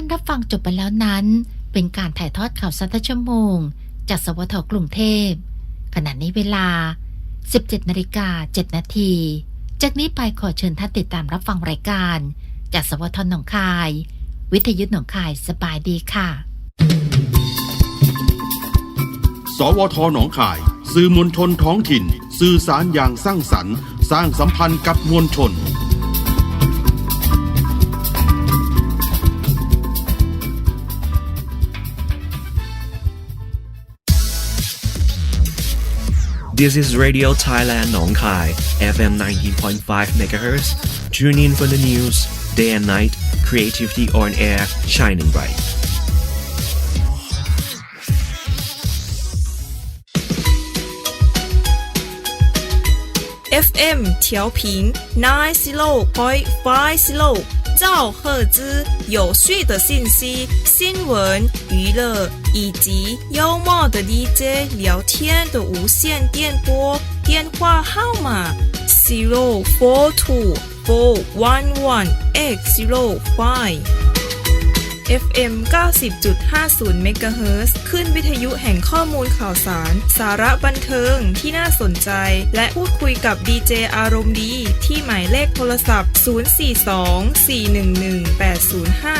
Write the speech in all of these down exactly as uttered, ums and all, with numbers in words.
ท่านรับฟังจบไปแล้วนั้น เป็นการถ่ายทอดข่าวสารทั้งชั่วโมง จาก สวท กรุงเทพฯ ขณะนี้เวลา สิบเจ็ดนาฬิกาเจ็ดนาที จากนี้ไปขอเชิญท่านติดตามรับฟังรายการ จาก สวท หนองคาย วิทยุหนองคาย สบายดีค่ะ สวท หนองคาย สื่อมวลชนท้องถิ่น สื่อสารอย่างสร้างสรรค์ สร้างสัมพันธ์กับมวลชน This is Radio Thailand หนองคาย F M ninety point five megahertz. Tune in for the news, day and night, creativity on air, shining bright. F M 调频 ninety point five 兆赫兹，有趣的信息、新闻、娱乐以及幽默的 D J 聊天的无线电波，电话号码 zero four two four one one eight zero five F M เก้าสิบจุดห้าศูนย์เมกะเฮิรตซ์ คลื่นวิทยุแห่งข้อมูลข่าวสาร สาระบันเทิงที่น่าสนใจ และพูดคุยกับดีเจอารมณ์ดี ที่หมายเลขโทรศัพท์ ศูนย์สี่สอง สี่หนึ่งหนึ่ง แปดศูนย์ห้า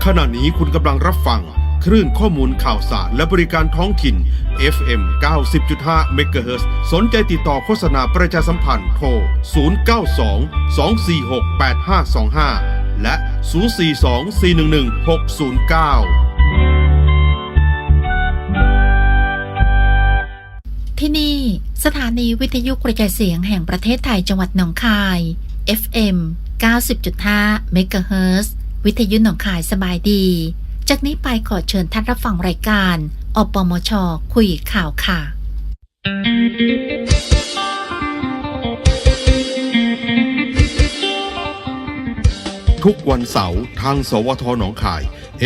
ขณะนี้คุณกำลังรับฟัง คลื่นข้อมูลข่าวสารและบริการท้องถิ่น F M เก้าสิบจุดห้าเมกะเฮิรตซ์ สนใจติดต่อโฆษณาประชาสัมพันธ์ โทร ศูนย์เก้าสอง สองสี่หก แปดห้าสองห้า และ ศูนย์สี่สอง สี่หนึ่งหนึ่ง หกศูนย์เก้า ที่นี่ สถานีวิทยุกระจายเสียงแห่งประเทศไทย จังหวัดหนองคาย F M เก้าสิบจุดห้าเมกะเฮิรตซ์ วิทยุหนองคาย สบายดี จากนี้ไปขอเชิญท่านรับฟังรายการ อปมช คุยข่าวค่ะ ทุกวันเสาร์ทาง สวท หนองคาย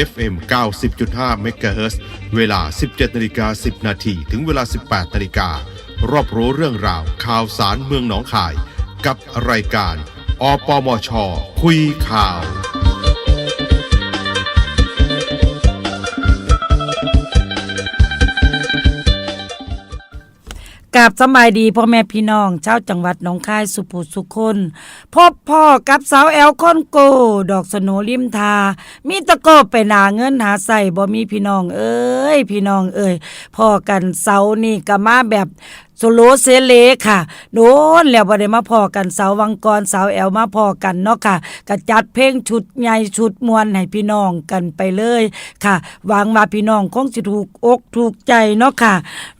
F M เก้าสิบจุดห้าเมกะเฮิรตซ์ เวลา สิบเจ็ดนาฬิกาสิบนาที ถึงเวลา สิบแปดนาฬิกา รอบรู้เรื่องราวข่าวสารเมืองหนองคาย กับรายการ อปมช คุยข่าว กราบสำบายดีพ่อแม่พี่น้องชาวจังหวัดหนองคายสุผู้สุคน พบพ้อกับสาวแอลคนโก้ ดอกสโหน่ริมท่า มีตะโก้ไปหน้าเงินหาใช้บ่มีพี่น้องเอ้ย พี่น้องเอ้ย พ้อกันเสาร์นี้ก็มาแบบโซโลเซเลค่ะ โดนแล้วบ่ได้มาพ้อกัน เสาร์วังก่อนสาวแอลมาพ้อกันเนาะค่ะ ก็จัดเพลงชุดใหญ่ชุดม่วนให้พี่น้องกันไปเลยค่ะ หวังว่าพี่น้องคงสิถูกอกถูกใจเนาะค่ะ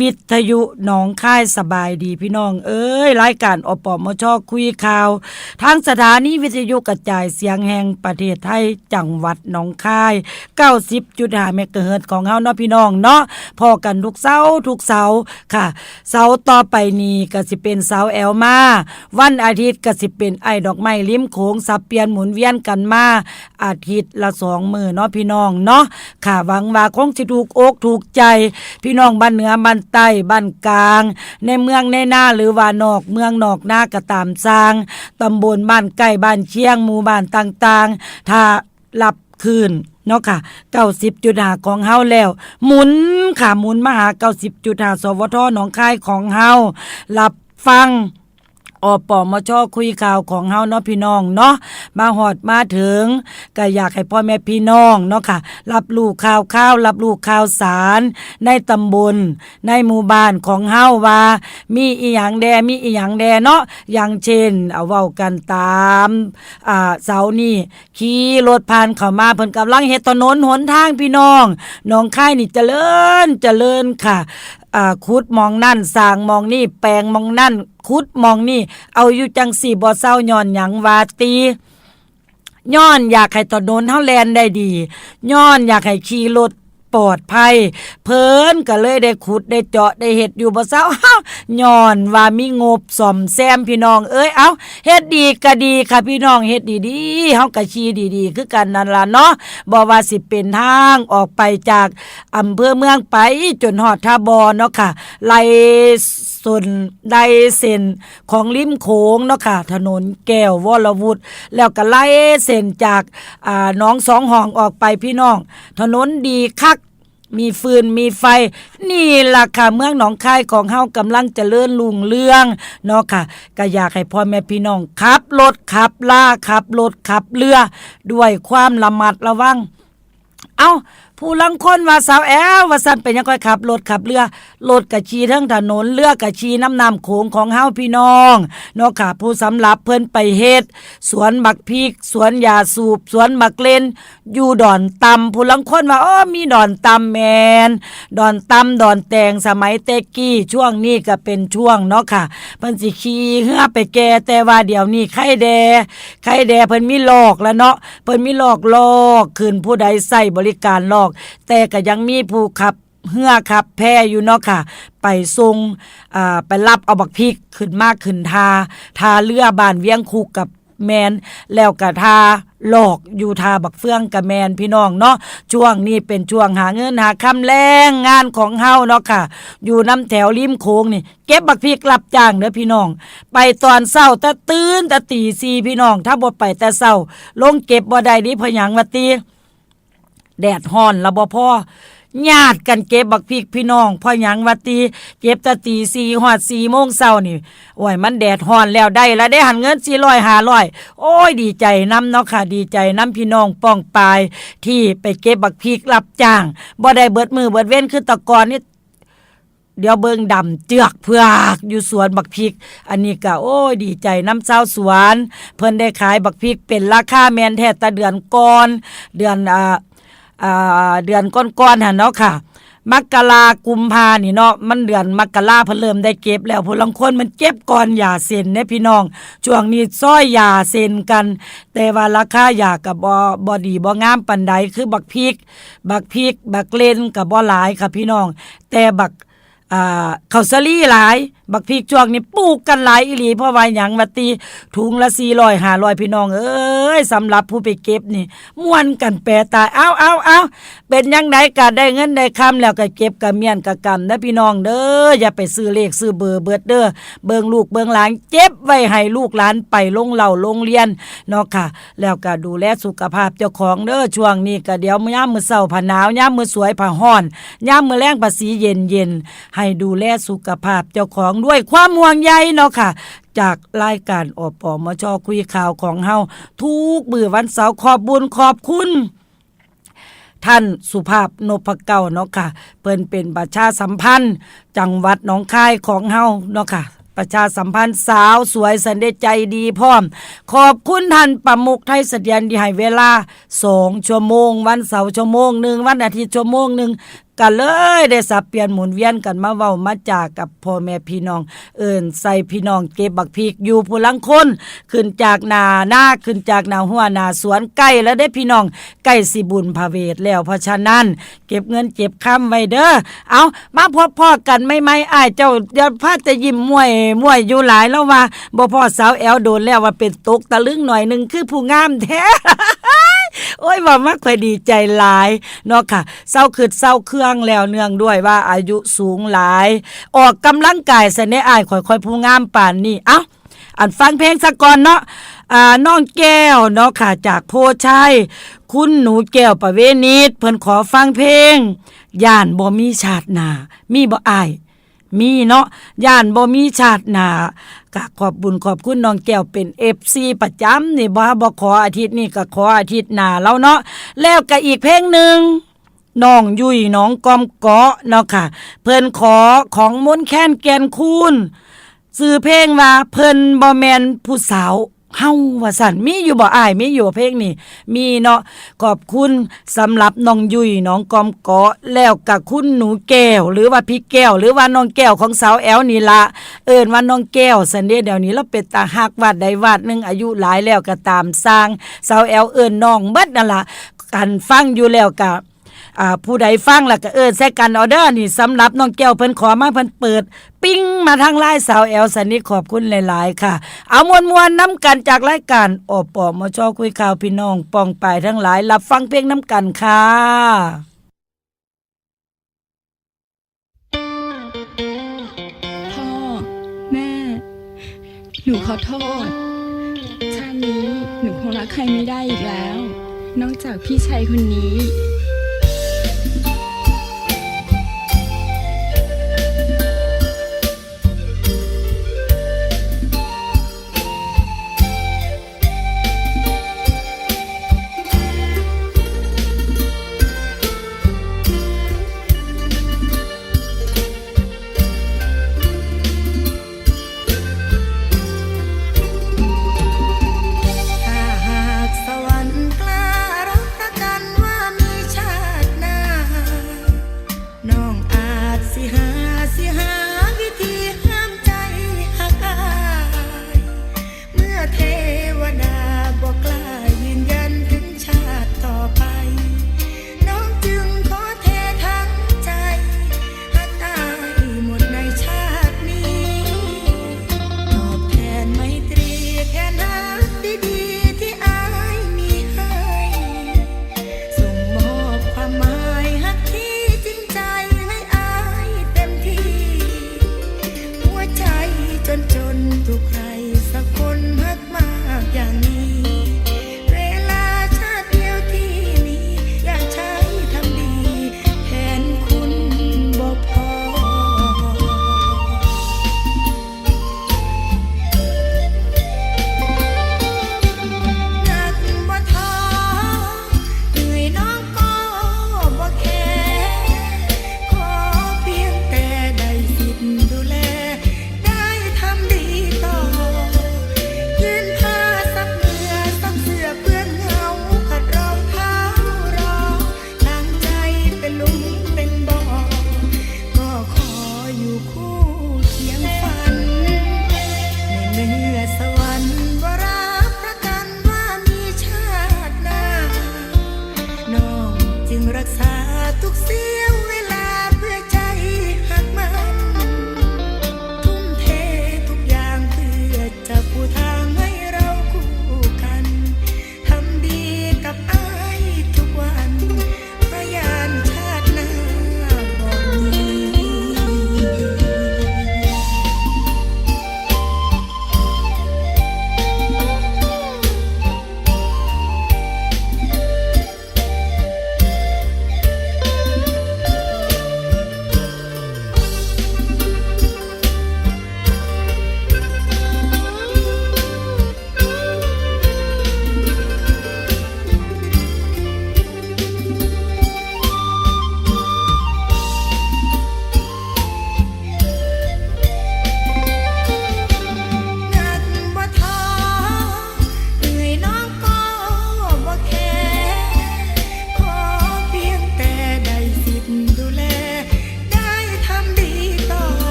วิทยุหนองคายสบายดีพี่น้องเอ้ย รายการ อปมช คุยข่าว ทางสถานีวิทยุกระจายเสียงแห่งประเทศไทย จังหวัดหนองคาย เก้าสิบจุดห้าเมกะเฮิรตซ์ของเฮาเนาะพี่น้องเนาะ พ้อกันทุกเสาร์ทุกเสาร์ค่ะ เสาร์ต่อไปนี้ก็สิเป็นสาวแอลมา วันอาทิตย์ก็สิเป็นอ้ายดอกไม้ริมโขง สับเปลี่ยนหมุนเวียนกันมา อาทิตย์ละสองมื้อเนาะพี่น้องเนาะ ค่ะ หวังว่าคงสิถูกอกถูกใจ พี่น้องบ้านเหนือบ้านใต้บ้านกลาง ในเมืองในนาหรือว่านอกเมืองนอกนาก็ตามซ่าง ตำบลบ้านใกล้บ้านเคียง หมู่บ้านต่างๆ ถ้ารับคลื่นเนาะค่ะ เก้าสิบจุดห้าของเฮาแล้ว หมุนค่ะ หมุนมาหา เก้าสิบจุดห้า สวท หนองคายของเฮา รับฟัง อปมช คุยข่าวของเฮาเนาะพี่น้องเนาะ มาฮอดมาถึง ก็อยากให้พ่อแม่พี่น้องเนาะค่ะ รับรู้ข่าวคราว รับรู้ข่าวสาร ในตำบล ในหมู่บ้านของเฮาว่า มีอิหยังแด่ มีอิหยังแด่เนาะ อย่างเช่น เอาเว้ากันตาม อ่า เสาร์นี้ ขี่รถผ่านเข้ามา เพิ่นกำลังเฮ็ดถนนหนทางพี่น้อง หนองคายนี่เจริญ เจริญค่ะ อ่า ขุดหม่องนั่น สร้างหม่องนี่ แปลงหม่องนั่น ขุดหม่องนี่ เอาอยู่จั่งซี้บ่เซา ย้อนหยังว่าติ ย้อนอยากให้ถนนเฮาแล่นได้ดี ย้อนอยากให้ขี่รถ ปลอดภัย เพิ่นก็เลยได้ขุดได้เจาะได้เฮ็ดอยู่บ่เซา ย้อนว่ามีงบซ่อมแซมพี่น้องเอ้ย เอ้า เฮ็ดดีก็ดีค่ะพี่น้อง เฮ็ดดีๆ เฮาก็ขี่ดีๆ คือกันนั่นล่ะเนาะ บ่ว่าสิเป็นทางออกไปจากอำเภอเมืองไปจนฮอดท่าบ่อเนาะค่ะ ไล่ส้น ไล่เส้นของริมโขงเนาะค่ะ ถนนแก้ววรวุฒิ แล้วก็ไล่เส้นจาก อ่า หนองสองห้องออกไปพี่น้อง ถนนดีคัก มีฟืนมีไฟ นี่ล่ะค่ะ เมืองหนองคายของเฮากำลังเจริญรุ่งเรืองเนาะค่ะ ก็อยากให้พ่อแม่พี่น้องขับรถขับลา ขับรถขับเรือ ด้วยความระมัดระวัง เอ้า ผู้ลางคนว่า "สาวแอล ว่าซั่น เป็นหยังค่อยขับรถขับเรือ รถก็ขี่เทิงถนน เรือก็ขี่นำน้ำโขงของเฮาพี่น้อง" เนาะค่ะ ผู้สำหรับเพิ่นไปเฮ็ดสวนบักพริก สวนหญ้าสูบ สวนบักเลน อยู่ดอนต่ำ ผู้ลางคนว่า "โอ้ มีดอนต่ำ" แม่น ดอนต่ำ ดอนแตง สมัยแต่กี้ ช่วงนี้ก็เป็นช่วงเนาะค่ะ เพิ่นสิขี่เฮือไปแก่ แต่ว่าเดี๋ยวนี้ไคแด่ ไคแด่เพิ่นมีลอกแล้วเนาะ เพิ่นมีลอก ลอกขึ้น ผู้ใดใช้บริการลอก แต่ก็ยังมีผู้ขับเฮือขับแพอยู่เนาะค่ะ ไปส่ง อ่า ไปรับเอาบักพริกขึ้นมาขึ้นท่า ท่าเรือบ้านเวียงคุกกับแม่น แล้วก็ท่าลอกอยู่ท่าบักเฟืองก็แม่นพี่น้องเนาะ ช่วงนี้เป็นช่วงหาเงินหาคำ แรงงานของเฮาเนาะค่ะ อยู่นำแถวริมโขงนี่ เก็บบักพริกรับจ้างเด้อพี่น้อง ไปตอนเช้าแต่ตื่นแต่ตีสี่พี่น้อง ถ้าบ่ไปแต่เช้า ลงเก็บบ่ได้เด้ เพราะหยังว่าติ แดดร้อนแล้วบ่พอ ญาติกันเก็บบักพริกพี่น้อง เพราะหยังว่าติ เก็บแต่ตีสี่ฮอดสี่โมงเช้านี่ โอ้ย มันแดดร้อนแล้ว ได้ละเด้ หั้นเงินสี่ร้อยห้าร้อย โอ้ย ดีใจนำเนาะค่ะ ดีใจนำพี่น้องป้องปาย ที่ไปเก็บบักพริกรับจ้าง บ่ได้เบิดมื้อเบิดเว็นคือแต่ก่อนนี่ เดี๋ยวเบิ่งดำเจือกเผือกอยู่สวนบักพริก อันนี้ก็ โอ้ย ดีใจนำชาวสวน เพิ่นได้ขายบักพริกเป็นราคาแม่นแท้ แต่เดือนก่อน เดือน อ่า อ่า เดือนก่อนๆ หั่นเนาะค่ะ มกรากุมภานี่เนาะ มันเดือนมกราเพิ่นเริ่มได้เก็บแล้ว ผู้ลางคนมันเก็บก่อนหญ้าเส้นเด้พี่น้อง ช่วงนี้ซอยหญ้าเส้นกัน แต่ว่าราคาหญ้าก็บ่ บ่ดีบ่งามปานใด คือบักพริก บักพริก บักเลนก็บ่หลายค่ะพี่น้อง แต่บัก อ่า ข้าวสาลีหลาย บักพริกช่วงนี้ปลูกกันหลายอีหลี เพราะว่าหยังว่าติ ถุงละสี่ร้อยห้าร้อย พี่น้องเอ้ย สำหรับผู้ไปเก็บนี่ ม่วนกันแปรตาย เอ้า เอ้า เอ้า เป็นจั่งใดก็ได้เงินได้คำแล้วก็เก็บกะเมี้ยนกะกำนะพี่น้องเด้อ อย่าไปซื้อเลขซื้อเบอร์เบิดเด้อ เบิ่งลูกเบิ่งหลาน เก็บไว้ให้ลูกหลานไปโรงเร้าโรงเรียนเนาะค่ะ แล้วก็ดูแลสุขภาพเจ้าของเด้อ ช่วงนี้ก็เดี๋ยวยามมื้อเช้าผะหนาว ยามมื้อสวยผะร้อน ยามมื้อแลงผะสีเย็นๆ ให้ดูแลสุขภาพเจ้าของด้วยความห่วงใยเนาะค่ะ จากรายการ อปมช คุยข่าวของเฮา ทุกมื้อวันเสาร์ ขอบบุญขอบคุณ ท่านสุภาพนพเก้าเนาะค่ะ เพิ่นเป็นประชาสัมพันธ์จังหวัดหนองคายของเฮาเนาะค่ะ ประชาสัมพันธ์สาวสวยสันเดชใจดีพร้อม ขอบคุณท่านประมุขไทยเสถียรที่ให้เวลาสองชั่วโมง วันเสาร์ชั่วโมงหนึ่ง วันอาทิตย์ชั่วโมงหนึ่ง ก็เลยได้สับเปลี่ยนหมุนเวียนกันมาเว้ามาจากับพ่อแม่พี่น้อง เอิ้นใส่พี่น้องเก็บบักพริกอยู่ ผู้ลางคนขึ้นจากหน้านา ขึ้นจากหน้ารั้วหน้าสวน ใกล้แล้วเด้พี่น้อง ใกล้สิบุญพระเวทแล้ว เพราะฉะนั้นเก็บเงินเก็บคำไว้เด้อ เอา มาพบพ้อกันใหม่ๆ อ้ายเจ้าอย่าพาแต่ยิ้มม่วยม่วยอยู่หลาย แล้วว่าบ่พ้อสาวแอลโดนแล้ว ว่าเป็นตกตะลึงหน่อยหนึ่ง คือผู้งามแท้ โอ้ย เว้ามาข่อยดีใจหลายเนาะค่ะ เซาคิดเซาเคืองแล้ว เนื่องด้วยว่าอายุสูงหลาย ออกกำลังกายซะแหน่อ้าย ข่อยค่อยผู้งามปานนี้ เอ้า อันฟังเพลงซะก่อนเนาะ อ่า น้องแก้วเนาะค่ะ จากโพธิ์ชัย คุณหนูแก้วประเวณิช เพิ่นขอฟังเพลง ย้านบ่มีชาติหน้า มีบ่อ้าย มีเนาะ ย้านบ่มีชาติหน้า ก็ขอบบุญขอบคุณน้องแก้ว เป็นเอฟซีประจำนี่ บ่ บ่ขออาทิตย์นี้ก็ขออาทิตย์หน้าแล้วเนาะ แล้วก็อีกเพลงหนึ่ง น้องยุ้ยหนองกอมเกาะเนาะค่ะ เพิ่นขอของมนต์แคน แก่นคูน ชื่อเพลงว่า เพิ่นบ่แม่นผู้สาวเฮา ว่าซั่น มีอยู่บ่อ้าย มีอยู่เพลงนี้ มีเนาะ ขอบคุณสำหรับน้องยุ้ยหนองกอมเกาะ แล้วก็คุณหนูแก้ว หรือว่าพี่แก้ว หรือว่าน้องแก้วของสาวแอลนี่ละ เอิ้นว่าน้องแก้วซั้นเด้ เดี๋ยวนี้ลาวเป็นตาฮัก วาดใดวาดหนึ่ง อายุหลายแล้วก็ตามซ่าง สาวแอลเอิ้นน้องเบิดนั่นล่ะ คันฟังอยู่แล้วก็ อ่า ผู้ใดฟังแล้วก็เอิ้นใส่กันเอาเด้อ นี่สำหรับน้องแก้วเพิ่นขอมา เพิ่นเปิดปิ๊งมาทางไลน์สาวแอลสันนี้ ขอบคุณหลายๆ ค่ะ เอาม่วนๆ นำกันจากรายการ อปมช คุยข่าวพี่น้อง ป้องปายทั้งหลาย รับฟังเพลงนำกันค่ะ พ่อ แม่ หนูขอโทษ ชาตินี้หนูคงรักใครไม่ได้อีกแล้ว นอกจากพี่ชายคนนี้ ถ้าหากสวรรค์กล้ารับประกันว่ามี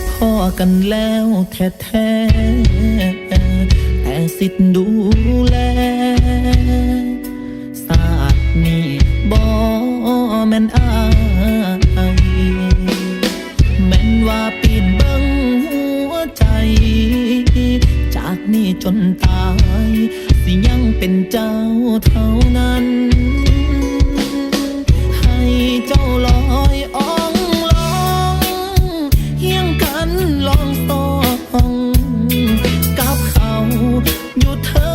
พ้อกันแล้วแท้ๆ แต่สิทธิ์ดูแล ชาตินี้บ่แม่นอ้าย แม่นว่าปีนเบิ่งหัวใจ จากนี้จนตาย สิยังเป็นเจ้าเท่านั้น ให้เจ้าลอยอ่องลอง เฮียงกันลองส่อง กับเขาอยู่เทิ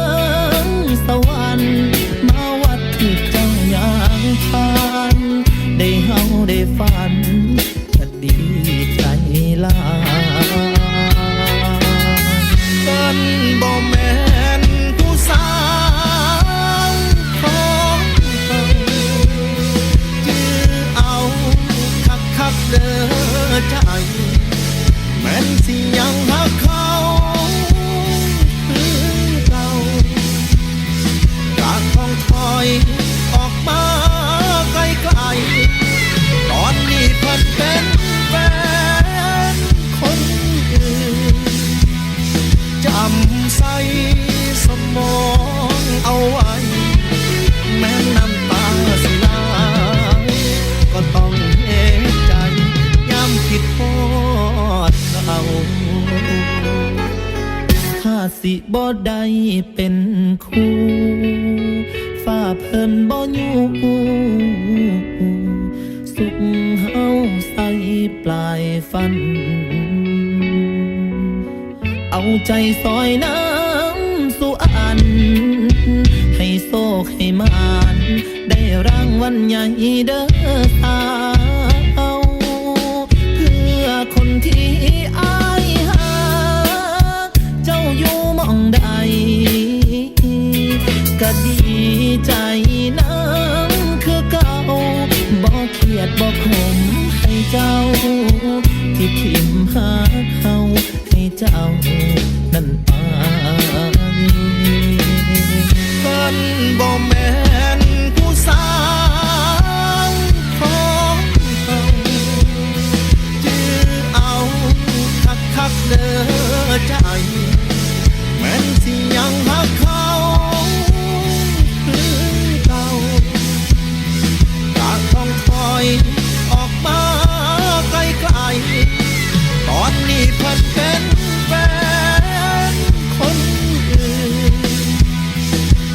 งสวรรค์ มาวัดที่เจ้าย่างผ่าน ได้เฮาได้ฝัน ก็ดีใจหลาย เพิ่นบ่แม่นผู้สาวของเฮา จื้อเอาคักๆ เด้อใจ แม่นสิยังฮักเขาคือเก่า ก็ต้องถอยออกมาไกลๆ ตอนนี้เพิ่นเป็นแฟนคนอื่น จำใส่สมองเอาไว้ แม้น้ำตาสิไหล ก็ต้องเฮ็ดใจ ยามคิดฮอดเขา ถ้าสิบ่ได้เป็นคู่ ฟ้าเพิ่นบ่อยู่ สุขเฮาใส่ปลายฝัน เอาใจซอยน้ำสุอัน ให้โชคให้หมาน ได้รางวัลใหญ่เด้อสาว เพื่อคนที่อ้ายหา เจ้าอยู่หม่องใด ก็ดีใจนำคือเก่า บ่เครียดบ่ขมให้เจ้า ที่ถิ่มหาเฮา ให้เจ้านั้นไป เพิ่นบ่แม่นผู้สาวของเฮา จื้อเอาคักๆ เด้อใจ แม่นสิยังฮักเขาคือเก่า ก็ต้องถอยออกมาไกลๆ ตอนนี้เพิ่นเป็นแฟนคนอื่น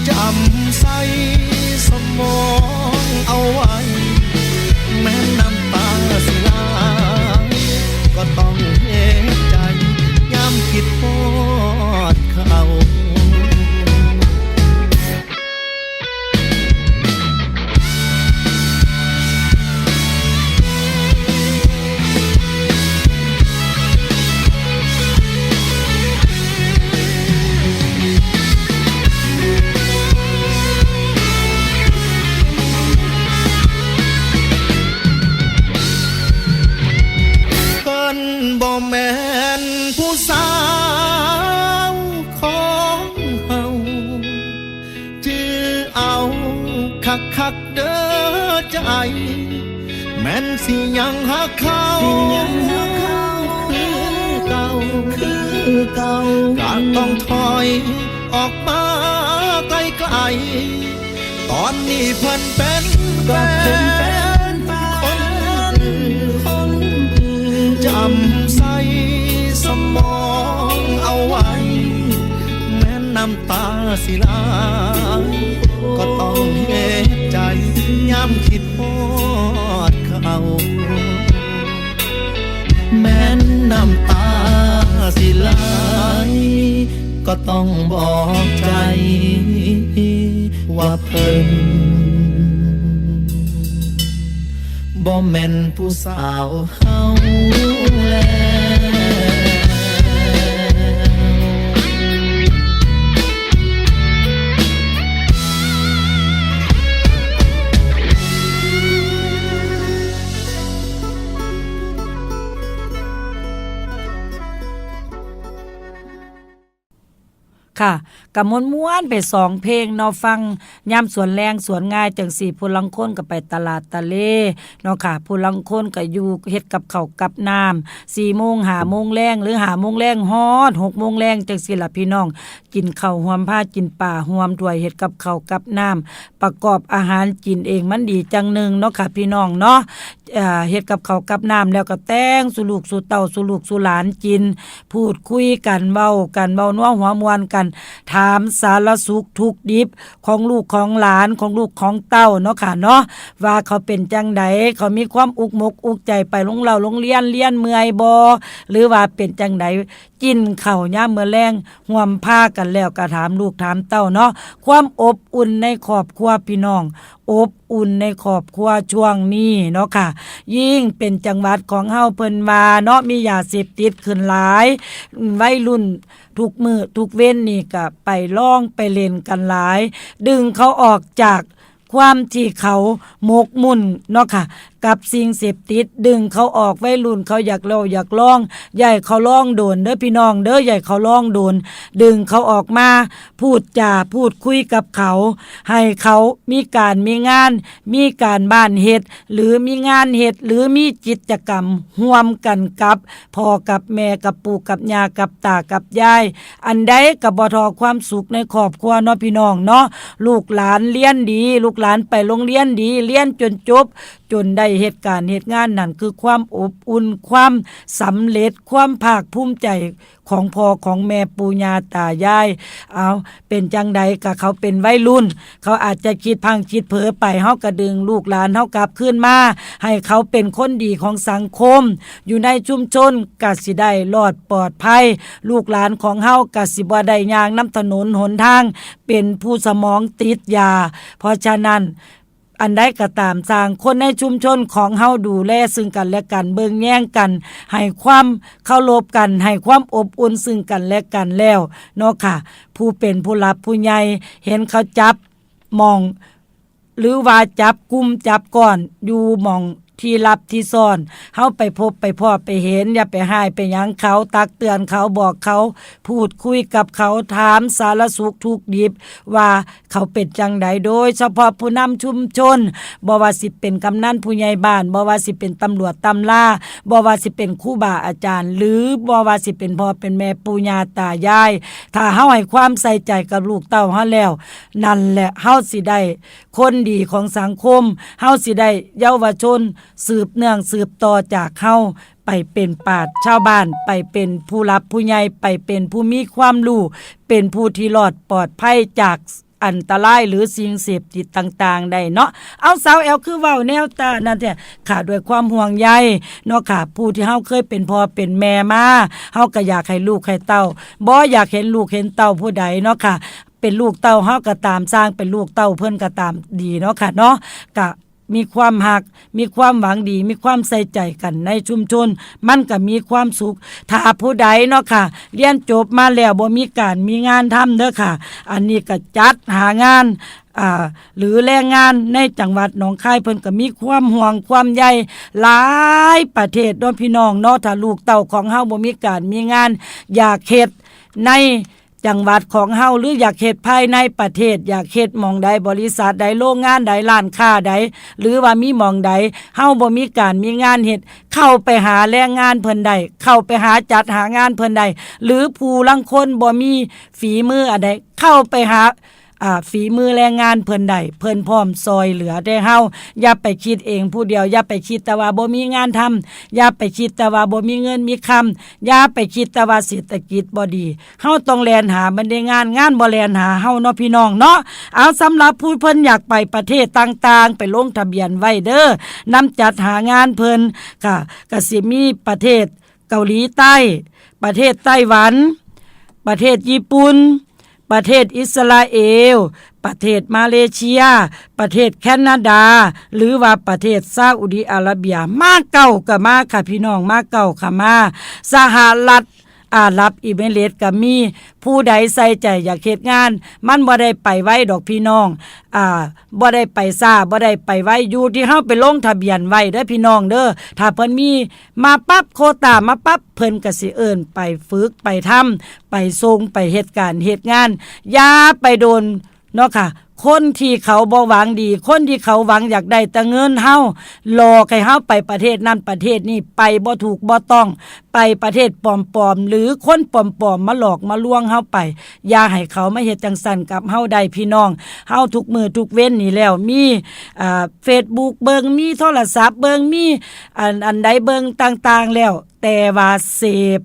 จำใส่สมองเอาไว้ แม้น้ำตาสิไหล ก็ต้องเฮ็ดใจ ยามคิดฮอดเขา เพิ่นบ่แม่นผู้สาวของเฮา จื้อเอาคักๆ เด้อใจ แม่นสิยังฮักเขา สิยังฮักเขาคือเก่า คือเก่า ก็ต้องถอยออกมาไกลๆ ตอนนี้เพิ่นเป็นแฟนคนอื่น จำใส่สมองเอาไว้ แม้น้ำตาสิไหล ก็ต้องเฮ็ดใจ ยามคิดฮอดเขา แม้น้ำตาสิไหล ก็ต้องบอกใจ ว่าเพิ่น บ่แม่นผู้สาวเฮาแล้ว ค ค่ะ ก็ม่วนๆไปสองเพลงเนาะ ฟังยามสวนแลงสวนงายจั่งซี้ ผู้ลางคนก็ไปตลาดตะเลเนาะค่ะ ผู้ลางคนก็อยู่เฮ็ดกับข้าวกับน้ำ สี่โมง ห้าโมงแลง หรือ ห้าโมงแลงฮอด หกโมงแลงจั่งซี้ล่ะพี่น้อง กินข้าวร่วม พากินปลาร่วมถ้วย เฮ็ดกับข้าวกับน้ำ ประกอบอาหารกินเอง มันดีจั่งหนึ่งเนาะค่ะพี่น้องเนาะ เอ่อ เฮ็ดกับข้าวกับน้ำแล้วก็แต่งสู่ลูกสู่เต้าสู่ลูกสู่หลานกิน พูดคุยกัน เว้ากัน เว้านัวหัวม่วนกัน ถามสารสุขทุกข์ดิบของลูกของหลาน ของลูกของเต้าเนาะค่ะเนาะ ว่าเขาเป็นจั่งใด เขามีความอุกมกอุกใจ ไปโรงเรียนโรงเรียน เรียนเมื่อยบ่ หรือว่าเป็นจั่งใด กินข้าวยามมื้อแลง ร่วมพากันแล้วก็ถามลูกถามเต้าเนาะ ความอบอุ่นในครอบครัวพี่น้อง อบอุ่นในครอบครัวช่วงนี้เนาะค่ะ ยิ่งเป็นจังหวัดของเฮา เพิ่นว่าเนาะ มียาเสพติดขึ้นหลาย วัยรุ่นทุกมื้อทุกเว็นนี่ก็ไปลองไปเล่นกันหลาย ดึงเขาออกจากความที่เขาหมกมุ่นเนาะค่ะ กับสิ่งเสพติด ดึงเขาออก วัยรุ่นเขาอยากเล่าอยากลอง อย่าให้เขาลองโดนเด้อพี่น้องเด้อ อย่าให้เขาลองโดน ดึงเขาออกมา พูดจาพูดคุยกับเขา ให้เขามีการมีงาน มีการบ้านเฮ็ด หรือมีงานเฮ็ด หรือมีกิจกรรมร่วมกันกับพ่อกับแม่ กับปู่กับย่า กับตากับยาย อันใดก็บ่ท่อความสุขในครอบครัวเนาะพี่น้องเนาะ ลูกหลานเรียนดี ลูกหลานไปโรงเรียนดี เรียนจนจบ จนได้เฮ็ดการเฮ็ดงาน นั่นคือความอบอุ่น ความสำเร็จ ความภาคภูมิใจของพ่อของแม่ปู่ย่าตายาย เอา เป็นจั่งใดก็เขาเป็นวัยรุ่น เขาอาจจะคิดพลั้งคิดเผลอไป เฮาก็ดึงลูกหลานเฮากลับคืนมา ให้เขาเป็นคนดีของสังคม อยู่ในชุมชนก็สิได้รอดปลอดภัย ลูกหลานของเฮาก็สิบ่ได้ย่างนำถนนหนทาง เป็นผู้สมองติดยา เพราะฉะนั้น อันใดก็ตาม สร้างคนในชุมชนของเฮาดูแลซึ่งกันและกัน เบิ่งแยงกัน ให้ความเคารพกัน ให้ความอบอุ่นซึ่งกันและกันแล้วเนาะค่ะ ผู้เป็นผู้หลักผู้ใหญ่ เห็นเขาจับหม่อง หรือว่าจับกลุ่มจับก้อนอยู่หม่องที่ลับที่ซ่อน เฮาไปพบไปพ้อไปเห็น อย่าไปฮ้ายไปหยังเขา ตักเตือนเขา บอกเขา พูดคุยกับเขา ถามสารสุขทุกข์ดิบ ว่าเขาเป็นจั่งใด โดยเฉพาะผู้นำชุมชน บ่ว่าสิเป็นกำนันผู้ใหญ่บ้าน บ่ว่าสิเป็นตำรวจตำรา บ่ว่าสิเป็นครูบาอาจารย์ หรือบ่ว่าสิเป็นพ่อเป็นแม่ปู่ย่าตายาย ถ้าเฮาให้ความใส่ใจกับลูกเต้าเฮาแล้ว นั่นแหละเฮาสิได้คนดีของสังคม เฮาสิได้เยาวชนสืบเนื่องสืบต่อจากเฮา ไปเป็นปราชญ์ชาวบ้าน ไปเป็นผู้หลักผู้ใหญ่ ไปเป็นผู้มีความรู้ เป็นผู้ที่รอดปลอดภัยจากอันตรายหรือสิ่งเสพติดต่างๆได้เนาะ เอาสาวแอลคือเว้าแนวตานั่นแท้ค่ะ ด้วยความห่วงใยเนาะค่ะ ผู้ที่เฮาเคยเป็นพ่อเป็นแม่มา เฮาก็อยากให้ลูกให้เต้า บ่อยากเห็นลูกเห็นเต้าผู้ใดเนาะค่ะ เป็นลูกเต้าเฮาก็ตาม สร้างเป็นลูกเต้าเพิ่นก็ตามดีเนาะค่ะเนาะ ก็มีความฮัก มีความหวังดี มีความใส่ใจกันในชุมชน มันก็มีความสุข ถ้าผู้ใดเนาะค่ะ เรียนจบมาแล้วบ่มีการมีงานทำเด้อค่ะ อันนี้ก็จัดหางาน อ่า หรือแรงงานในจังหวัดหนองคาย เพิ่นก็มีความห่วงความใยหลายประเทศเนาะพี่น้องเนาะ ถ้าลูกเต้าของเฮาบ่มีการมีงาน อยากเฮ็ดในจังหวัดของเฮา หรืออยากเฮ็ดภายในประเทศ อยากเฮ็ดหม่องใด บริษัทใด โรงงานใด ร้านค้าใด หรือว่ามีหม่องใด เฮาบ่มีการมีงานเฮ็ด เข้าไปหาแรงงานเพิ่นได้ เข้าไปหาจัดหางานเพิ่นได้ หรือผู้ลางคนบ่มีฝีมืออันใด เข้าไปหา อ่า ฝีมือแรงงานเพิ่นได้ เพิ่นพร้อมซ่อยเหลือเด้เฮา อย่าไปคิดเองผู้เดียว อย่าไปคิดแต่ว่าบ่มีงานทำ อย่าไปคิดแต่ว่าบ่มีเงินมีคำ อย่าไปคิดแต่ว่าเศรษฐกิจบ่ดี เฮาต้องแล่นหามันได้งาน งานบ่แล่นหาเฮาเนาะพี่น้องเนาะ เอา สำหรับผู้เพิ่นอยากไปประเทศต่างๆ ไปลงทะเบียนไว้เด้อ นำจัดหางานเพิ่น ค่ะ ก็สิมีประเทศเกาหลีใต้ ประเทศไต้หวัน ประเทศญี่ปุ่น ประเทศอิสราเอล ประเทศมาเลเซีย ประเทศแคนาดา หรือว่าประเทศซาอุดิอาระเบีย มาเก๊าก็มาค่ะพี่น้อง มาเก๊าก็มา สหรัฐ อาหรับเอมิเรตส์ก็มี ผู้ใดใส่ใจอยากเฮ็ดงาน มันบ่ได้ไปไวดอกพี่น้อง อ่า บ่ได้ไปช้า บ่ได้ไปไว อยู่ที่เฮาไปลงทะเบียนไว้เด้อพี่น้องเด้อ ถ้าเพิ่นมีมาปรับโควตา มาปรับ เพิ่นก็สิเอิ้นไปฝึก ไปทำ ไปส่ง ไปเฮ็ดการเฮ็ดงาน อย่าไปโดนเนาะค่ะ คนที่เขาบ่หวังดี คนที่เขาหวังอยากได้แต่เงินเฮา หลอกให้เฮาไปประเทศนั้นประเทศนี้ ไปบ่ถูกบ่ต้อง ไปประเทศปลอมๆ หรือคนปลอมๆ มาหลอกมาลวงเฮาไป อย่าให้เขามาเฮ็ดจั่งซั้นกับเฮาได้พี่น้อง เฮาทุกมื้อทุกเว็นนี่แล้ว มี อ่า Facebook เบิ่ง มีโทรศัพท์เบิ่ง มีอัน อันใดเบิ่งต่างๆ แล้ว แต่ว่าเสพ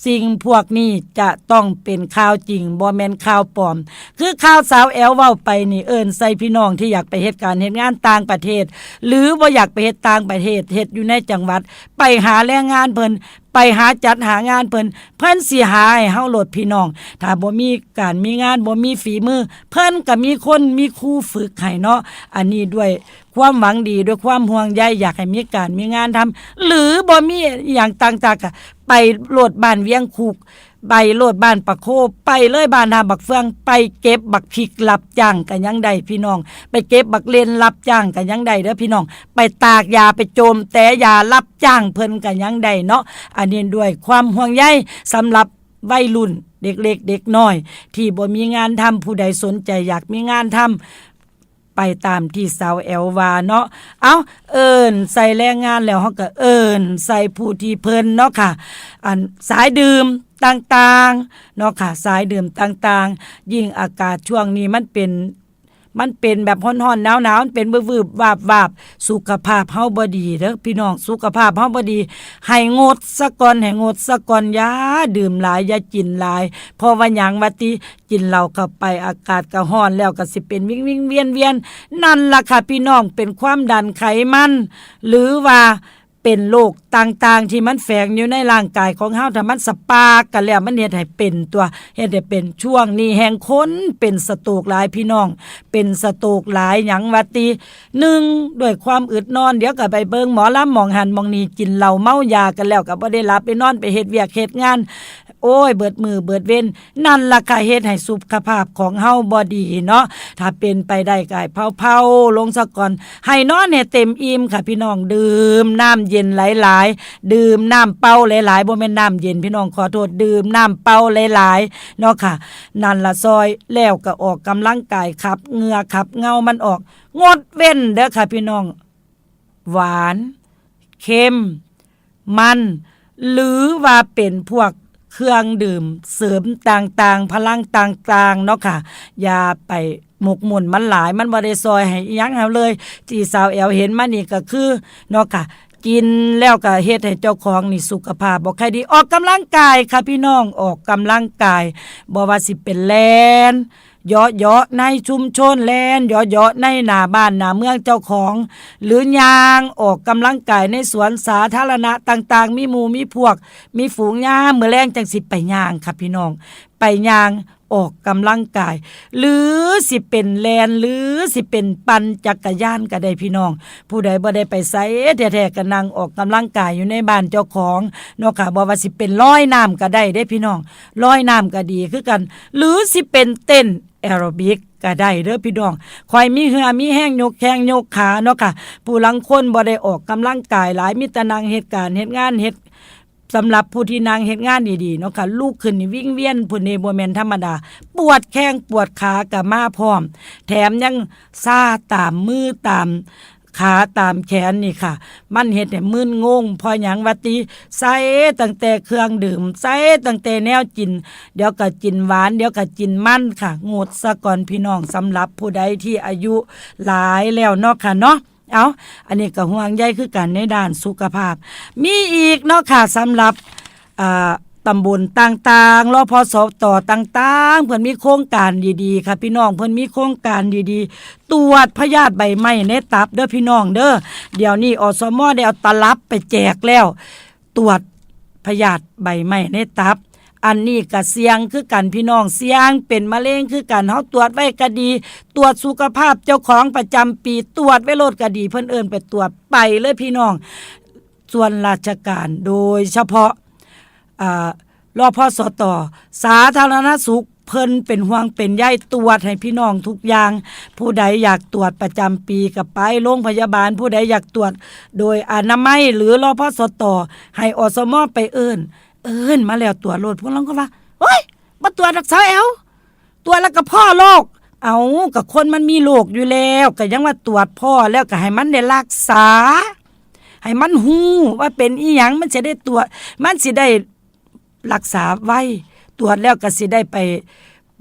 สิ่งพวกนี้จะต้องเป็นข่าวจริง บ่แม่นข่าวปลอม คือข่าวสาวแอลเว้าไปนี่ เอิ้นใส่พี่น้องที่อยากไปเฮ็ดการเฮ็ดงานต่างประเทศ หรือบ่อยากไปเฮ็ดต่างประเทศ เฮ็ดอยู่ในจังหวัด ไปหาแรงงานเพิ่น ไปหาจัดหางานเพิ่น เพิ่นสิหาให้เฮาโลดพี่น้อง ถ้าบ่มีการมีงาน บ่มีฝีมือ เพิ่นก็มีคนมีครูฝึกให้เนาะ อันนี้ด้วยความหวังดี ด้วยความห่วงใย อยากให้มีการมีงานทำ หรือบ่มีหยังต่างจาก ก็ไปโลดบ้านเวียงคุก ไปโลดบ้านปะโค ไปเลยบ้านนาบักเฟือง ไปเก็บบักพริกรับจ้างก็ยังได้พี่น้อง ไปเก็บบักเลนรับจ้างก็ยังได้เด้อพี่น้อง ไปตากหญ้า ไปโจมแตหญ้ารับจ้างเพิ่นก็ยังได้เนาะ อันนี้ด้วยความห่วงใยสำหรับวัยรุ่นเด็กเล็กเด็กน้อย ที่บ่มีงานทำ ผู้ใดสนใจอยากมีงานทำ ไปตามที่สาวแอลว่าเนาะ เอ้า เอิ้นใส่แรงงานแล้ว เฮาก็เอิ้นใส่ผู้ที่เพิ่นเนาะค่ะ อันสายดื่มต่างๆ เนาะค่ะ สายดื่มต่างๆ ยิ่งอากาศช่วงนี้มันเป็น มันเป็นแบบร้อนๆ หนาวๆ มันเป็นวืบๆ วาบๆ สุขภาพเฮาบ่ดีเด้อพี่น้อง สุขภาพเฮาบ่ดี ให้งดซะก่อน ให้งดซะก่อน อย่าดื่มหลาย อย่ากินหลาย เพราะว่าหยังว่าติ กินเหล้าเข้าไป อากาศก็ร้อนแล้ว ก็สิเป็นวิงๆ เวียนๆ นั่นล่ะค่ะพี่น้อง เป็นความดันไขมัน หรือว่าเป็นโรคต่างๆ ที่มันแฝงอยู่ในร่างกายของเฮา ถ้ามันสปาร์กกันแล้ว มันเฮ็ดให้เป็นตัว เฮ็ดให้เป็น ช่วงนี้แฮ่งคนเป็นสโตรกหลายพี่น้อง เป็นสโตรกหลาย หยังว่าติ หนึ่ง ด้วยความอึดนอน เดี๋ยวก็ไปเบิ่งหมอลำหม่องหั้นหม่องนี่ กินเหล้าเมายากันแล้วก็บ่ได้หลับได้นอน ไปเฮ็ดเวียกเฮ็ดงาน โอ้ย เบิดมื้อเบิดเว็น นั่นล่ะค่ะ เฮ็ดให้สุขภาพของเฮาบ่ดีเนาะ ถ้าเป็นไปได้ก็ให้เผาๆ ลงซะก่อน ให้นอนให้เต็มอิ่มค่ะพี่น้อง ดื่มน้ำเย็นหลายๆ ดื่มน้ำเปล่าหลายๆ บ่แม่นน้ำเย็นพี่น้อง ขอโทษ ดื่มน้ำเปล่าหลายๆ เนาะค่ะ นั่นล่ะซอย แล้วก็ออกกำลังกาย ขับเหงื่อขับเหง้ามันออก งดเว้นเด้อค่ะพี่น้อง หวาน เค็ม มัน หรือว่าเป็นพวกเครื่องดื่มเสริมต่างๆ พลังต่างๆ เนาะค่ะ อย่าไปหมกมุ่นมันหลาย มันบ่ได้ซอยให้อิหยังเฮาเลย ที่สาวแอลเห็นมานี่ก็คือ เนาะค่ะ กินแล้วก็เฮ็ดให้เจ้าของนี่สุขภาพบ่ค่อยดี ออกกำลังกายค่ะพี่น้อง ออกกำลังกาย บ่ว่าสิเป็นแล่น เหยาะๆ ในชุมชน แล่นเหยาะๆ ในหน้าบ้านหน้าเมืองเจ้าของ หรือย่างออกกำลังกายในสวนสาธารณะต่างๆ มีหมู่มีพวก มีฝูง ยามมื้อแลงจั่งสิไปย่างค่ะพี่น้อง ไปย่างออกกำลังกาย หรือสิเป็นแล่น หรือสิเป็นปั่นจักรยานก็ได้พี่น้อง ผู้ใดบ่ได้ไปไสแท้ๆ ก็นั่งออกกำลังกายอยู่ในบ้านเจ้าของเนาะค่ะ บ่ว่าสิเป็นลอยน้ำก็ได้เด้พี่น้อง ลอยน้ำก็ดีคือกัน หรือสิเป็นเต้นแอโรบิกก็ได้เด้อพี่น้อง ค่อยมีเหื่อมีแฮงยกแข้งยกขาเนาะค่ะ ผู้ลางคนบ่ได้ออกกำลังกายหลาย มีแต่นั่งเฮ็ดการเฮ็ดงานเฮ็ด สำหรับผู้ที่นั่งเฮ็ดงานดีๆ เนาะค่ะ ลุกขึ้นนี่วิงเวียนพุ้นนี่ บ่แม่นธรรมดา ปวดแข้งปวดขาก็มาพร้อม แถมยังชาตามมือตามขาตามแขนนี่ค่ะ มันเฮ็ดให้มึนงง เพราะหยังว่าติ ใส่ตั้งแต่เครื่องดื่ม ใส่ตั้งแต่แนวกิน เดี๋ยวก็กินหวาน เดี๋ยวก็กินมันค่ะ งดซะก่อนพี่น้อง สำหรับผู้ใดที่อายุหลายแล้วเนาะค่ะเนาะ เอ้า อันนี้ก็ห่วงใยคือกันในด้านสุขภาพ มีอีกเนาะค่ะ สำหรับ อ่า ตำบลต่างๆ รพสต ต่างๆ เพิ่นมีโครงการดีๆ ค่ะพี่น้อง เพิ่นมีโครงการดีๆ ตรวจพยาธิใบไหม้ในตับเด้อพี่น้องเด้อ เดี๋ยวนี้ อสม ได้เอาตลับไปแจกแล้ว ตรวจพยาธิใบไหม้ในตับ อันนี้ก็เสี่ยงคือกันพี่น้อง เสี่ยงเป็นมะเร็งคือกัน เฮาตรวจไว้ก็ดี ตรวจสุขภาพเจ้าของประจำปี ตรวจไว้โลดก็ดี เพิ่นเอิ้นไปตรวจ ไปเลยพี่น้อง ส่วนราชการโดยเฉพาะ อ่า รพสต สาธารณสุข เพิ่นเป็นห่วงเป็นใย ตรวจให้พี่น้องทุกอย่าง ผู้ใดอยากตรวจประจำปีก็ไปโรงพยาบาล ผู้ใดอยากตรวจโดยอนามัยหรือ รพสต ให้ อสม ไปเอิ้น เอิ้นมาแล้วตรวจโลด พวกลางคนว่า โอ๊ย บ่ตรวจดอกสาวแอ๋ว ตรวจแล้วก็พ้อโรค เอ้า ก็คนมันมีโรคอยู่แล้ว ก็ยังว่าตรวจพ้อแล้วก็ให้มันได้รักษา ให้มันฮู้ว่าเป็นอิหยัง มันสิได้ตรวจ มันสิได้รักษาไว ตรวจแล้วก็สิได้ไป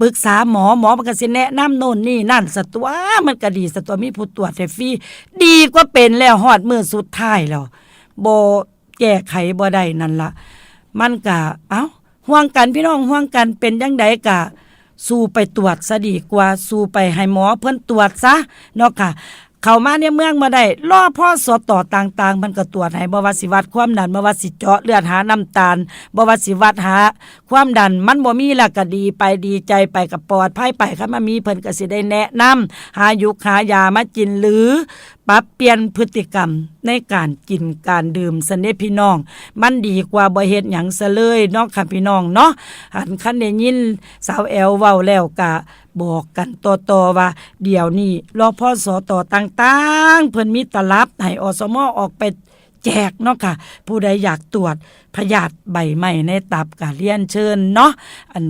ปรึกษาหมอ หมอมันก็สิแนะนำโน่นนี่นั่นซะตั๊ว มันก็ดีซะตั๊ว มีผู้ตรวจให้ฟรี ดีกว่าเป็นแล้วฮอดมื้อสุดท้ายแล้ว บ่แก้ไขบ่ได้นั่นล่ะ มันก็ เอ้า ห่วงกันพี่น้อง ห่วงกัน เป็นจั่งใดก็สู้ไปตรวจซะดีกว่า สู้ไปให้หมอเพิ่นตรวจซะเนาะค่ะ เข้ามาในเมืองบ่ได้ รพสต ต่างๆ มันก็ตรวจให้ บ่ว่าสิวัดความดัน บ่ว่าสิเจาะเลือดหาน้ำตาล บ่ว่าสิวัดหาความดัน มันบ่มีแล้วก็ดีไป ดีใจไป ก็ปลอดภัยไป คันมันมีเพิ่นก็สิได้แนะนำ หาหยูกหายามากิน หรือปรับเปลี่ยนพฤติกรรมในการกินการดื่มซั้นเด้พี่น้อง มันดีกว่าบ่เฮ็ดหยังซะเลยเนาะค่ะพี่น้องเนาะ หันคันได้ยินสาวแอ๋วเว้าแล้วก็บอกกันต่อๆ ว่า เดี๋ยวนี้ รพสต ต่างๆ เพิ่นมีตลับให้ อสม ออกไปแจกเนาะค่ะ ผู้ใดอยากตรวจพยาธิใบไม้ในตับก็เรียนเชิญเนาะ อัน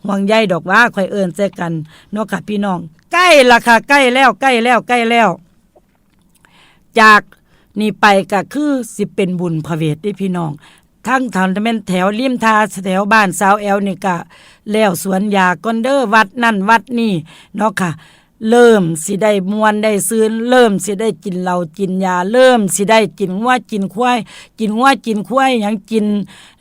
ห่วงใยดอกว่า ข่อยเอิ้นใส่กันเนาะค่ะพี่น้อง ใกล้ละค่ะ ใกล้แล้ว ใกล้แล้ว ใกล้แล้ว จากนี่ไปก็คือสิเป็นบุญพระเวทเด้พี่น้อง ทั้งแถว แม่นแถวริมท่า แถวบ้านสาวแอ๋วนี่ก็แล้วสวนยาก่อนเด้อ วัดนั่นวัดนี่เนาะค่ะ เริ่มสิได้ม่วนได้ซื่น เริ่มสิได้กินเหล้ากินยา เริ่มสิได้กินงัวกินควาย กินงัวกินควายหยัง กิน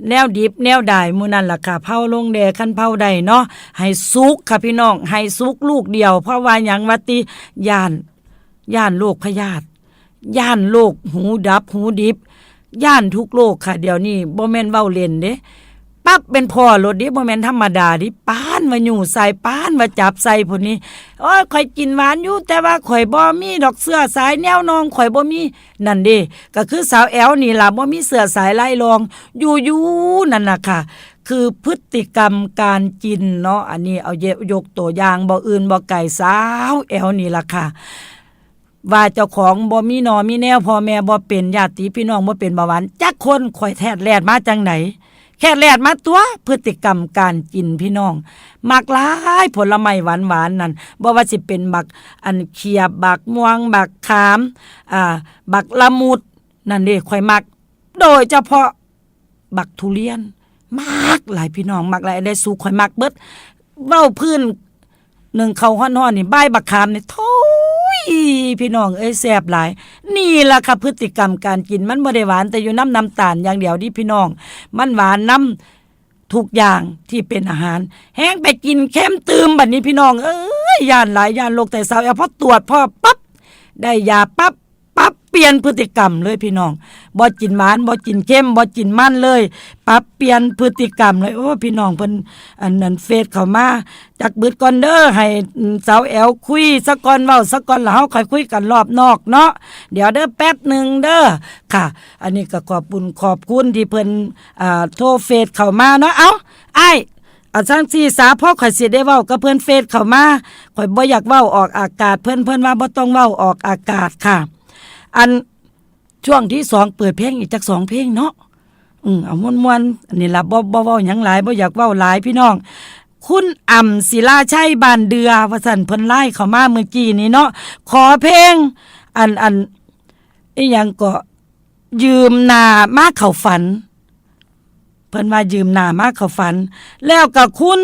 แนวดิบแนวดาย มื้อนั้นล่ะค่ะ เผาลงแด่ คันเผาได้เนาะ ให้สุกค่ะพี่น้อง ให้สุกลูกเดียว เพราะว่าหยังวะติ ย้าน ย้านโรคพยาธิ ย้านโรคหูดับหูดิบ ย้านทุกโรคค่ะ เดี๋ยวนี้บ่แม่นเว้าเล่นเด้ ปั๊บเป็นพ้อโลดเด้ บ่แม่นธรรมดาเด้ ปานว่ายู้ใส่ ปานว่าจับใส่พุ้นนี่ โอ๊ย ข่อยกินหวานอยู่ แต่ว่าข่อยบ่มีดอกเชื้อสายแนวน้อง ข่อยบ่มี นั่นเด้ ก็คือสาวแอ๋วนี่ล่ะ บ่มีเชื้อสายลายรอง อยู่ๆ นั่นน่ะค่ะ คือพฤติกรรมการกินเนาะ อันนี้เอายกตัวอย่าง บ่อื่นบ่ไกล สาวแอ๋วนี่ล่ะค่ะ ว่าเจ้าของบ่มีหน่อมีแนว พ่อแม่บ่เป็น ญาติพี่น้องบ่เป็นเบาหวานจักคน ข่อยแทดแลดมาจั่งใด แทดแลดมาตั๊ว พฤติกรรมการกินพี่น้อง มักหลายผลไม้หวานๆ นั่น บ่ว่าสิเป็นบักอันเขียบ บักม่วง บักขาม อ่า บักละมุด นั่นเด้ ข่อยมัก โดยเฉพาะบักทุเรียน มักหลายพี่น้อง มักหลาย ได้สุกข่อยมักเบิด เว้าพื้น นึ่งข้าวฮ้อนๆ นี่ ใบบักขามนี่ โธ่ย พี่น้องเอ้ย แซ่บหลาย นี่ล่ะค่ะ พฤติกรรมการกิน มันบ่ได้หวานแต่อยู่นำน้ำตาลอย่างเดียวเด้พี่น้อง มันหวานนำทุกอย่างที่เป็นอาหาร แฮ่งไปกินเค็มตื่มบัดนี้พี่น้องเอ้ย ย้านหลาย ย้านโรค แต่สาวแอ๋วพอตรวจพ้อปั๊บ ได้ยาปั๊บ ปรับเปลี่ยนพฤติกรรมเลยพี่น้อง บ่กินหวาน บ่กินเค็ม บ่กินมันเลย ปรับเปลี่ยนพฤติกรรมเลย โอ้ พี่น้องเพิ่น อันนั้นเฟซเข้ามา จักบึดก่อนเด้อ ให้ อืม สาวแอ๋วคุยซะก่อน เว้าซะก่อน แล้วเฮาค่อยคุยกันรอบนอกเนาะ เดี๋ยวเด้อ แป๊บหนึ่งเด้อ ค่ะ อันนี้ก็ขอบบุญขอบคุณที่เพิ่น อ่า โทรเฟซเข้ามาเนาะ เอ้า อ้าย เอาจั่งซี้ซะ พอข่อยสิได้เว้ากับเพิ่นเฟซเข้ามา ข่อยบ่อยากเว้าออกอากาศ เพิ่น เพิ่นว่าบ่ต้องเว้าออกอากาศค่ะ อัน ช่วงที่สองเปิดเพลงอีกจักสองเพลงเนาะ อืม เอาม่วนๆ อันนี้ล่ะ บ่ บ่เว้าหยังหลาย บ่อยากเว้าหลายพี่น้อง คุณอ่ำ ศิลาชัย บ้านเดือ ว่าซั่น เพิ่นไลน์เข้ามาเมื่อกี้นี้เนาะ ขอเพลง อัน อัน อิหยังเกาะ ยืมหน้ามาเข้าฝัน เพิ่นว่ายืมหน้ามาเข้าฝัน แล้วก็คุณ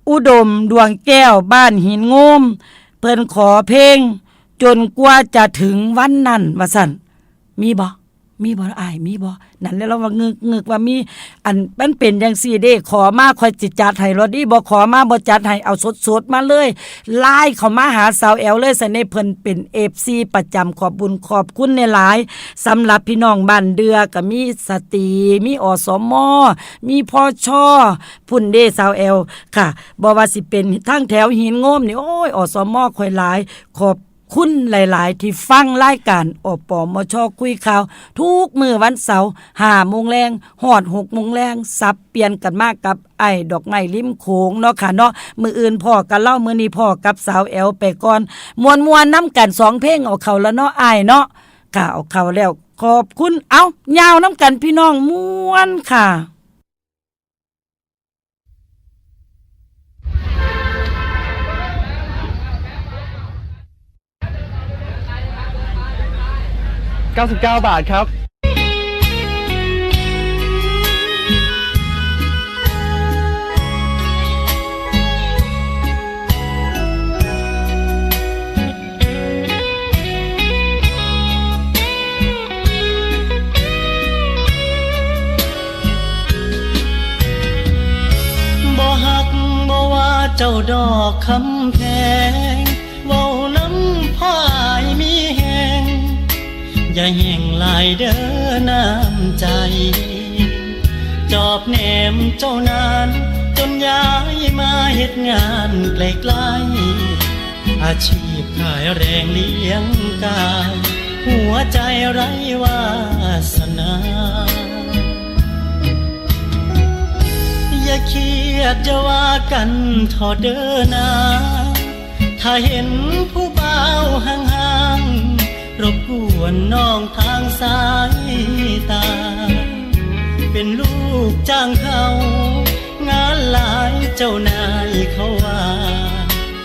อุดม ดวงแก้ว บ้านหินโงม เพิ่นขอเพลง จนกว่าจะถึงวันนั้น ว่าซั่น มีบ่ มีบ่อ้าย มีบ่ นั่นแหละ เราว่างึกๆ ว่ามี อัน มันเป็นจั่งซี้เด้ ขอมาข่อยสิจัดให้โลดเด้ บ่ขอมาบ่จัดให้ เอาสดๆ มาเลย ไลน์เข้ามาหาสาวแอ๋วเลย ซั้นเด้ เพิ่นเป็นเอฟซีประจำ ขอบบุญขอบคุณหลายๆ สำหรับพี่น้องบ้านเดือ ก็มีสตรี มี อสม มี พช พุ้นเด้ สาวแอ๋วค่ะ บ่ว่าสิเป็นทางแถวหินโงมนี่ โอ้ย อสม ข่อยหลาย ขอบ คุณหลายๆ ที่ฟังรายการ อปมช คุยข่าว ทุกมื้อวันเสาร์ ห้าโมงแลง ฮอด หกโมงแลง สับเปลี่ยนกันมากับอ้ายดอกไม้ริมโขงเนาะค่ะเนาะ มื้ออื่นพ้อกันเลา มื้อนี้พ้อกับสาวแอ๋วไปก่อน ม่วนๆ นำกันสองเพลง เอาเข้าละเนาะอ้ายเนาะ ค่ะ เอาเข้าแล้ว ขอบคุณ เอ้า ยาวนำกันพี่น้อง ม่วนค่ะ เก้าสิบเก้าบาทครับ บ่ฮักบ่ว่าเจ้าดอกคำแพง เว้านำพ่ออ้ายมีแฮง อย่าแห้งหลายเด้อน้ำใจ จอบแนมเจ้านาน จนย้ายมาเฮ็ดงานไกลๆ อาชีพขายแรงเลี้ยงกาย หัวใจไร้วาสนา อย่าเครียดอย่าว่ากันเถาะเด้อนา ถ้าเห็นผู้บ่าวห่างๆ รบกวนน้องทางสายตา เป็นลูกจ้างเขา งานหลายเจ้านายเขาว่า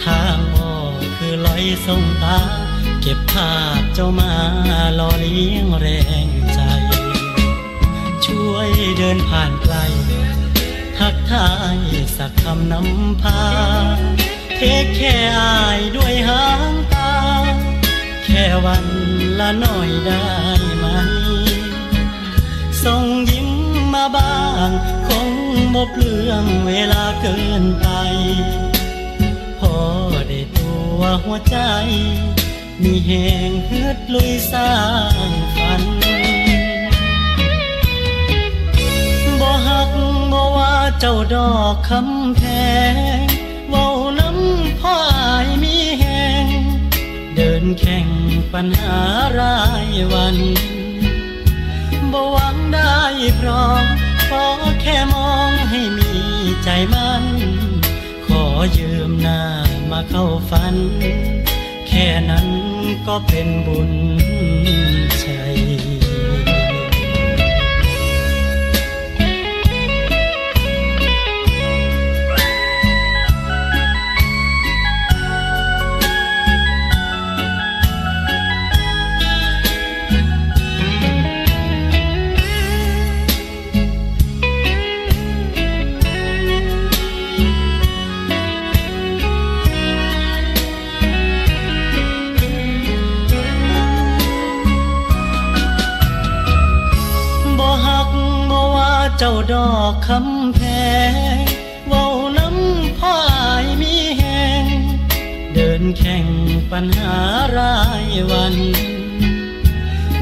ทางออกคือลอยส่งตา เก็บภาพเจ้ามาหล่อเลี้ยงแรงใจ ช่วยเดินผ่านไกล ทักทายสักคำนำพา เทคแคร์อ้ายด้วยหางตา แค่วันละหน่อยได้ไหม ส่งยิ้มมาบ้าง คงบ่เปลืองเวลาเกินไป พอได้ตัวหัวใจ มีแฮงฮึดลุยสร้างฝัน บ่ฮักบ่ว่าเจ้าดอกคำแพง เว้านำพ่ออ้ายมีแฮง เดินแข่งปัญหารายวัน บ่หวังได้พร้อม ขอแค่มองให้มีใจมั่น ขอยืมหน้ามาเข้าฝัน แค่นั้นก็เป็นบุญชัย บ่ฮักบ่ว่าเจ้าดอกคำแพง เว้านำพ่ออ้ายมีแฮง เดินแข่งปัญหารายวัน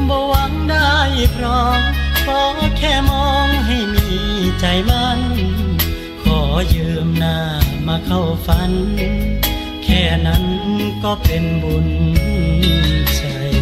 บ่หวังได้พร้อม ขอแค่มองให้มีใจมั่น ขอยืมหน้ามาเข้าฝัน แค่นั้นก็เป็นบุญชัย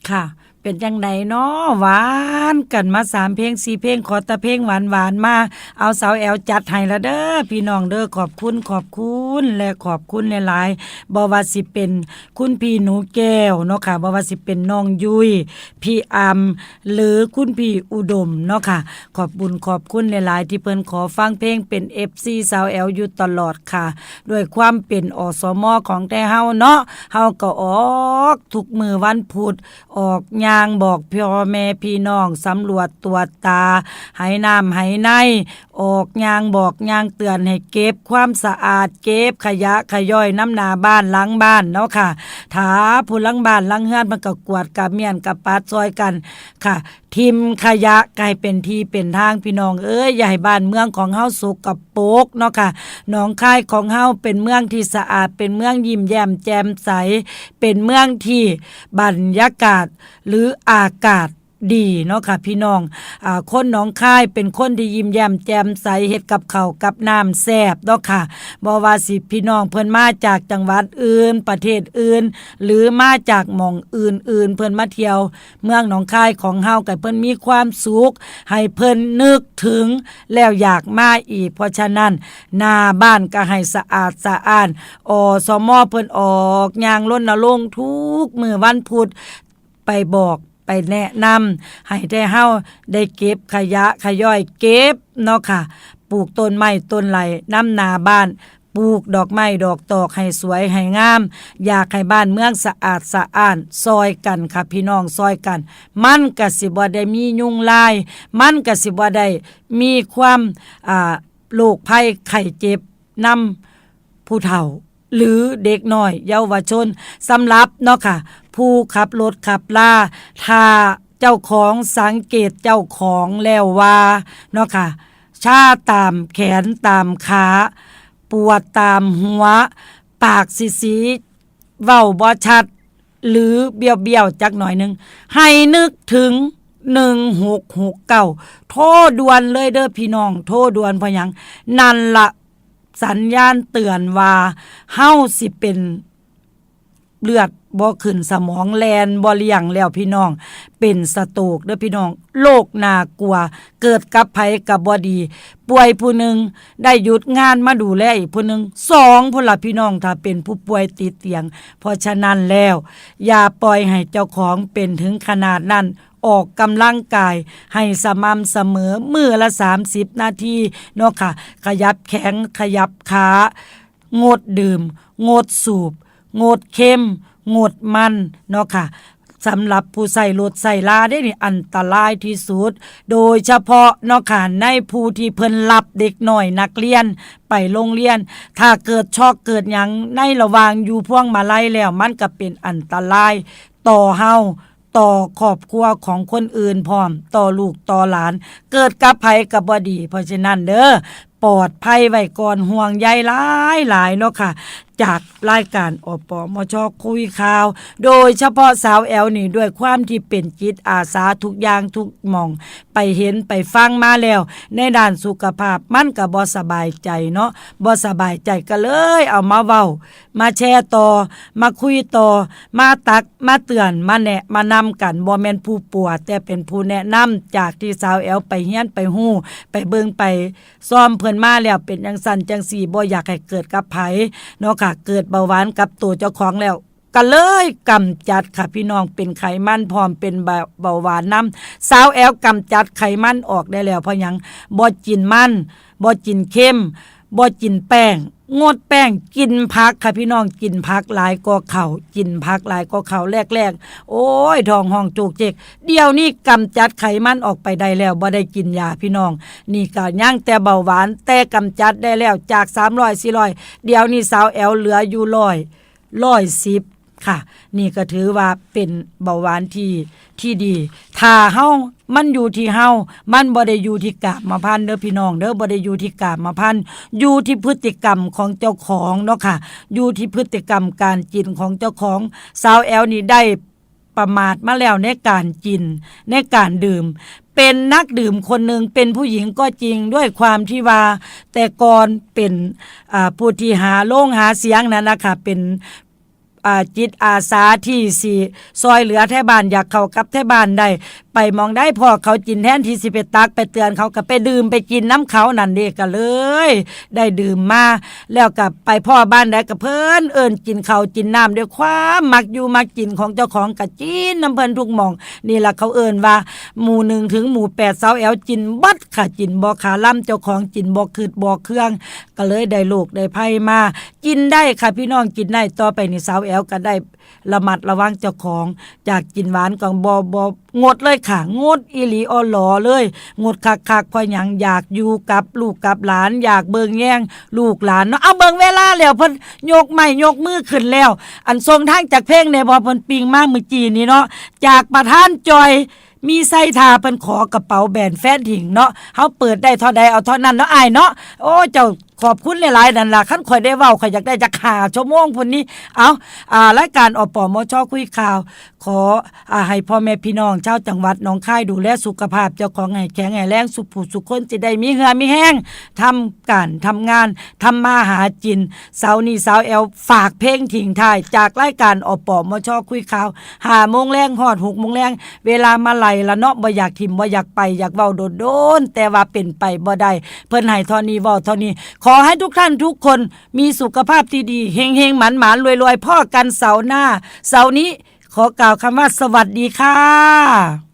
ค่ะ เป็นจั่งใดน้อ หวานกันมาสามเพลงสี่เพลง ขอแต่เพลงหวานๆ มา เอาสาวแอลจัดให้ละเด้อ พี่น้องเด้อ ขอบคุณ ขอบคุณ และขอบคุณหลายๆ บ่ว่าสิเป็นคุณพี่หนูแก้วเนาะค่ะ บ่ว่าสิเป็นน้องยุ้ย พี่อำ หรือคุณพี่อุดมเนาะค่ะ ขอบบุญขอบคุณหลายๆ ที่เพิ่นขอฟังเพลง เป็นเอฟซีสาวแอลอยู่ตลอดค่ะ ด้วยความเป็น อสม ของแท้เฮาเนาะ เฮาก็ออกทุกมื้อวันพุธ ออกย่างบอกพ่อแม่พี่น้อง สำรวจตรวจตา ไหน้ำไหไน ออกย่างบอกย่างเตือนให้เก็บความสะอาด เก็บขยะขย่อยนำหน้าบ้านหลังบ้านเนาะค่ะ ถ้าผู้หลังบ้านหลังเฮือนมันก็กวาดกะเมี้ยนกะปัดซอยกันค่ะ ถิ่มขยะก็ให้เป็นที่เป็นทาง พี่น้องเอ้ย อย่าให้บ้านเมืองของเฮาสกปรกเนาะค่ะ หนองคายของเฮาเป็นเมืองที่สะอาด เป็นเมืองยิ้มแย้มแจ่มใส เป็นเมืองที่บรรยากาศหรืออากาศดีเนาะค่ะ พี่น้อง อ่า คนหนองคายเป็นคนที่ยิ้มแย้มแจ่มใส เฮ็ดกับข้าวกับน้ำแซ่บเนาะค่ะ บ่ว่าสิพี่น้องเพิ่นมาจากจังหวัดอื่น ประเทศอื่น หรือมาจากหม่องอื่นๆ เพิ่นมาเที่ยวเมืองหนองคายของเฮา ก็ให้เพิ่นมีความสุข ให้เพิ่นนึกถึงแล้วอยากมาอีก เพราะฉะนั้นหน้าบ้านก็ให้สะอาดสะอ้าน อสม เพิ่นออกย่างรณรงค์ทุกมื้อวันพุธ ไปบอกไปแนะนำให้แท้เฮาได้เก็บขยะขย่อยเก็บเนาะค่ะ ปลูกต้นไม้ต้นไหลนำหน้าบ้าน ปลูกดอกไม้ดอกตอกให้สวยให้งาม อยากให้บ้านเมืองสะอาดสะอ้าน ซอยกันค่ะพี่น้อง ซอยกัน มันก็สิบ่ได้มียุงลาย มันก็สิบ่ได้มีความ อ่า โรคภัยไข้เจ็บนำผู้เฒ่า หรือเด็กน้อยเยาวชน สำหรับเนาะค่ะ ผู้ขับรถขับลา ถ้าเจ้าของสังเกตเจ้าของแล้วว่าเนาะค่ะ ชาตามแขนตามขา ปวดตามหัว ปากสีๆ เว้าบ่ชัด หรือเบี้ยวๆ จักหน่อยหนึ่ง ให้นึกถึง หนึ่งหกหกเก้า โทรด่วนเลยเด้อพี่น้อง โทรด่วน เพราะหยัง นั่นละสัญญาณเตือนว่าเฮาสิเป็นเลือดบ่ขึ้นสมอง แล่นบ่เลี้ยงแล้วพี่น้อง เป็นสโตรกเด้อพี่น้อง โรคน่ากลัว เกิดกับไผก็บ่ดี ป่วยผู้หนึ่ง ได้หยุดงานมาดูแลอีกผู้หนึ่ง สองพุ้นล่ะพี่น้อง ถ้าเป็นผู้ป่วยติดเตียง เพราะฉะนั้นแล้ว อย่าปล่อยให้เจ้าของเป็นถึงขนาดนั้น ออกกำลังกายให้สม่ำเสมอ มื้อละสามสิบนาทีเนาะค่ะ ขยับแขน ขยับขา งดดื่ม งดสูบ งดเค็ม งดมันเนาะค่ะ สำหรับผู้ใช้รถใช้ลาเด้นี่อันตรายที่สุด โดยเฉพาะเนาะค่ะ ในผู้ที่เพิ่นรับเด็กน้อยนักเรียนไปโรงเรียน ถ้าเกิดช็อกเกิดหยังในระหว่างอยู่พวงมาลัยแล้ว มันก็เป็นอันตรายต่อเฮา ต่อครอบครัวของคนอื่นพร้อม ต่อลูกต่อหลาน เกิดกับไผก็บ่ดี เพราะฉะนั้นเด้อ ปลอดภัยไว้ก่อน ห่วงใยหลายๆ เนาะค่ะ จากรายการ อปมช คุยข่าว โดยเฉพาะสาวแอลนี่ ด้วยความที่เป็นจิตอาสาทุกอย่างทุกหม่อง ไปเห็นไปฟังมาแล้ว ในด้านสุขภาพมันก็บ่สบายใจเนาะ บ่สบายใจก็เลยเอามาเว้า มาแชร์ต่อ มาคุยต่อ มาตัก มาเตือน มาแนะ มานำกัน บ่แม่นผู้ปัว แต่เป็นผู้แนะนำ จากที่สาวแอลไปเฮียน ไปฮู้ ไปเบิ่ง ไปซ่อมเพิ่นมาแล้ว เป็นจั่งซั้นจั่งซี้ บ่อยากให้เกิดกับไผเนาะค่ะ เกิดเบาหวานกับตัวเจ้าของแล้ว ก็เลยกำจัดค่ะพี่น้อง เป็นไขมันพร้อม เป็นเบา เบาหวานนำ สาวแอลกำจัดไขมันออกได้แล้ว เพราะหยัง บ่กินมัน บ่กินเค็ม บ่กินแป้ง งดแป้ง กินผักค่ะพี่น้อง กินผักหลายกว่าข้าว กินผักหลายกว่าข้าว แรกๆ โอ้ย ท้องฮ้องโจกเจก เดี๋ยวนี้กำจัดไขมันออกไปได้แล้ว บ่ได้กินยาพี่น้อง นี่ก็ยังแต่เบาหวาน แต่กำจัดได้แล้ว จากสามร้อย สี่ร้อย เดี๋ยวนี้สาวแอลเหลืออยู่ร้อย ร้อยสิบ ค่ะ นี่ก็ถือว่าเป็นเบาหวานที่ ที่ดี ถ้าเฮา มันอยู่ที่เฮา มันบ่ได้อยู่ที่กรรมพันธุ์เด้อพี่น้องเด้อ บ่ได้อยู่ที่กรรมพันธุ์ อยู่ที่พฤติกรรมของเจ้าของเนาะค่ะ อยู่ที่พฤติกรรมการกินของเจ้าของ สาวแอลนี่ได้ประมาทมาแล้วในการกิน ในการดื่ม เป็นนักดื่มคนหนึ่ง เป็นผู้หญิงก็จริง ด้วยความที่ว่าแต่ก่อนเป็น อ่า ผู้ที่หาโรงหาเสียงนั่นนะคะ เป็น อ่า จิตอาสาที่สิซอยเหลือไทบ้าน อยากเข้ากับไทบ้านได้ ไปหม่องใดพ้อเขากิน แทนที่สิไปตักไปเตือนเขา ก็ไปดื่มไปกินนำเขานั่นเด้ ก็เลยได้ดื่มมา แล้วก็ไปพ้อบ้านใดก็เพิ่นเอิ้นกินข้าวกินน้ำ ด้วยความมักอยู่มักกินของเจ้าของ ก็กินนำเพิ่นทุกหม่อง นี่ล่ะเขาเอิ้นว่า หมู่หนึ่งถึงหมู่แปด สาวแอ๋วกินเบิดค่ะ กินบ่ขาลำ เจ้าของกินบ่คืดบ่เคือง ก็เลยได้โรคได้ภัยมา กินได้ค่ะพี่น้อง กินได้ ต่อไปนี่สาวแอ๋วก็ได้ระมัดระวังเจ้าของ อยากกินหวานก็บ่ บ่ งดเลยค่ะ งดอีหลีอ่อหลอเลย งดคักๆ เพราะหยัง อยากอยู่กับลูกกับหลาน อยากเบิ่งแยงลูกหลานเนาะ เอาเบิ่งเวลาแล้ว เพิ่นยกไม้ยกมือขึ้นแล้ว อันส่งทางจากเพลงแหน่บ่ เพิ่นปิงมาเมื่อกี้นี้เนาะ จากประธานจอย มีไส้ทา เพิ่นขอกระเป๋าแบรนด์แฟนทิ้งเนาะ เฮาเปิดได้เท่าใดเอาเท่านั้นเนาะอ้ายเนาะ โอ้ เจ้าขอบคุณหลายๆ นั่นล่ะ คันข่อยได้เว้า ข่อยอยากได้จักห้าชั่วโมงพุ้นนี้ เอา อ่า รายการ อปมช คุยข่าว ขอ อ่า ให้พ่อแม่พี่น้องชาวจังหวัดหนองคายดูแลสุขภาพเจ้าของให้แข็งให้แรง สุผู้สุคน สิได้มีเหื่อมีแฮง ทำการทำงาน ทำมาหากิน เสาร์นี้สาวแอ๋วฝากเพลงทิ้งท้าย จากรายการ อปมช คุยข่าว ห้าโมงแลงฮอดหกโมงแลง เวลามาไล่ละเนาะ บ่อยากถิ่มบ่อยากไป อยากเว้าโดนๆ แต่ว่าเป็นไปบ่ได้ เพิ่นให้เท่านี้เว้าเท่านี้ ขอให้ทุกท่านทุกคนมีสุขภาพที่ดี เฮงๆ หมานๆ รวยๆ พ้อกันเสาร์หน้า เสาร์นี้ขอกล่าวคำว่าสวัสดีค่ะ